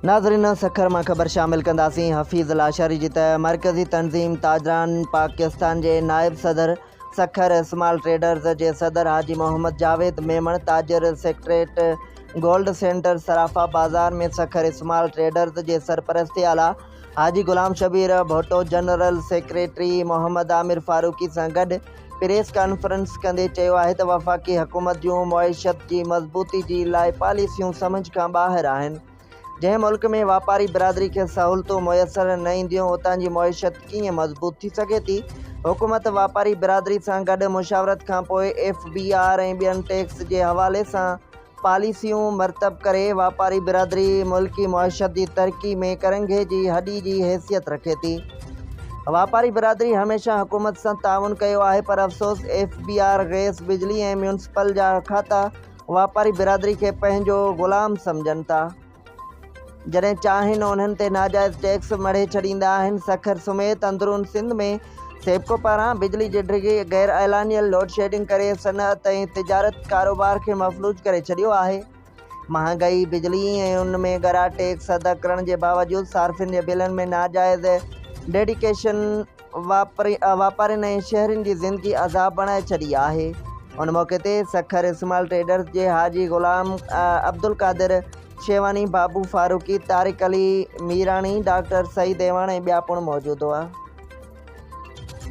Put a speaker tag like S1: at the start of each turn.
S1: ناظرين سکر مان خبر شامل ڪنداسين حفيظ لاشاري جي ته مرڪزي تنظيم تاجران پاڪستان جي نائب صدر سکر اسمال ٽريڊرز جي صدر حاجي محمد جاويد ميمڻ تاجر سيڪريٽريٽ گولڊ سينٽر صرافا بازار ۾ سکر اسمال ٽريڊرز جي سرپرستي اعليٰ حاجي غلام شبير ڀٽو جنرل سيڪريٽري محمد عامر فاروقي سان گڏ پريس ڪانفرنس ڪندي چيو آهي ته وفاقي حڪومت جون معيشت جي مضبوطي جي لاء پاليسيون سمجهه کان ٻاهر آهن. جنهن ملڪ ۾ واپاري برادري کي سهولتون ميسر نه اينديون اتان جي معيشت ڪيئن مضبوط ٿي سگهي ٿي؟ حڪومت واپاري برادري سان گڏ مشاورت کانپوء ايف بي آر ۽ ٻين ٽيڪس جي حوالي سان پاليسيون مرتب ڪري، واپاري برادري ملڪي معيشت جي ترقي ۾ ڪرنگهي جي هڏي جي حيثيت رکي ٿي. واپاري برادري هميشه حڪومت سان تعاون ڪيو آهي پر افسوس ايف بي آر، گئس، بجلي ۽ ميونسپل جا کاتا واپاري برادري کي پنهنجو غلام سمجهن ٿا. جڏهن چاهين انهن تي ناجائز ٽيڪس مڙهي ڇڏيندا آهن. سکر سميت اندرون سنڌ ۾ سيپڪو پاران بجلي جي ڊگهي غير اعلانيل لوڊشيڊنگ ڪري صنعت ۽ تجارت ڪاروبار کي مفلوج ڪري ڇڏيو آهي. مهانگائي بجلي ۽ ان ۾ ڳرا ٽيڪس ادا ڪرڻ جي باوجود صارفين جي بلن ۾ ناجائز ڊيڊيڪيشن واپارين ۽ شهرين جي زندگي عذاب بڻائي ڇڏي آهي. ان موقعي تي سکر اسمال ٽريڊرز جي حاجي غلام عبدالقادر شيواني، بابو فاروقي، طارق علي ميراڻي، ڊاڪٽر سعيد اعواڻ ۽ ٻيا پڻ موجود هئا.